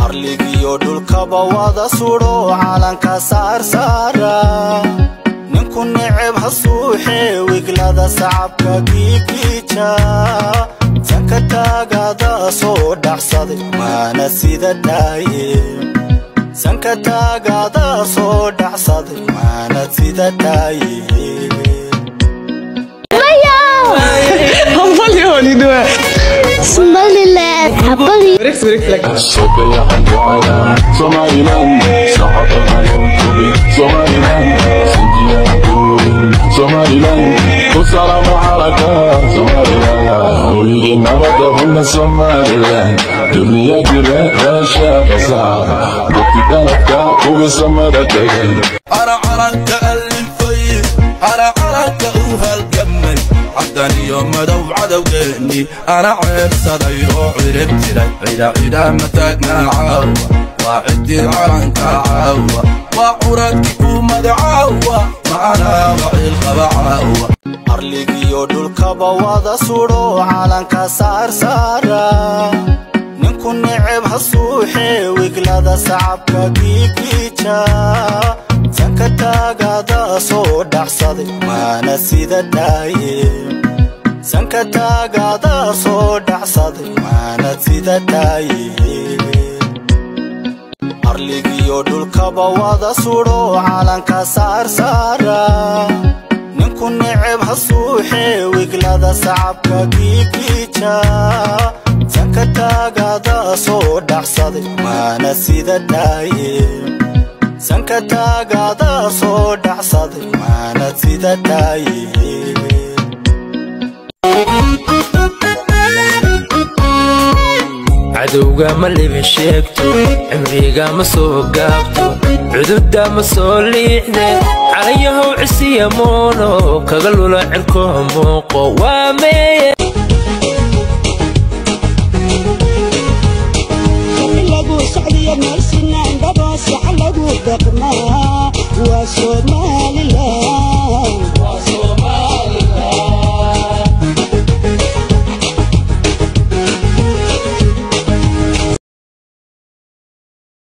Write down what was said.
Arligiyo dhulkaba wada sudho, calanka saarsaara. Ninku neceb ha suuxee, wiglada sacabka giigiija. Sanka taagada soo dhacsaday maana sida dhaaye. Sanka taagada soo dhacsaday maana sida dhaaye. Somaliland habali. Calanka alifay, ana calanka u halgamay, caddan iyo madow cadowgeeni ana ceebsaday oo cirib tiray. Cida cida ma taagnaa caawa, waa ciddii calanka caawa, waa curadkii ummada caawa, macanaaba ciilqaba caawa. Arligiyo dhulkaba wada sudho, calanka saarsaara. Ninku neceb ha suuxee, wiglada sacabka giigiija. Sanka taagada soo dhacsaday maana sida dhaaye. Sanka taagada soo dhacsaday maana sida dhaaye. Arligiyo dhulkaba wada sudho, calanka saarsaara. Ninku neceb ha suuxee, wiglada sacabka giigiija. Sanka taagada soo dhacsaday maana sida dhaaye. Sanka taagada soo dhacsaday maana sida dhaaye. Cadowga ma libin sheegto, cimriga ma soo gaabto, cududa ma soo liixde. Calayahow cisiya moono kaga lula cirkoha muuqo waa meeye. Lagu socdiyo meel sinaan dhabosax lagu dhaqmaa.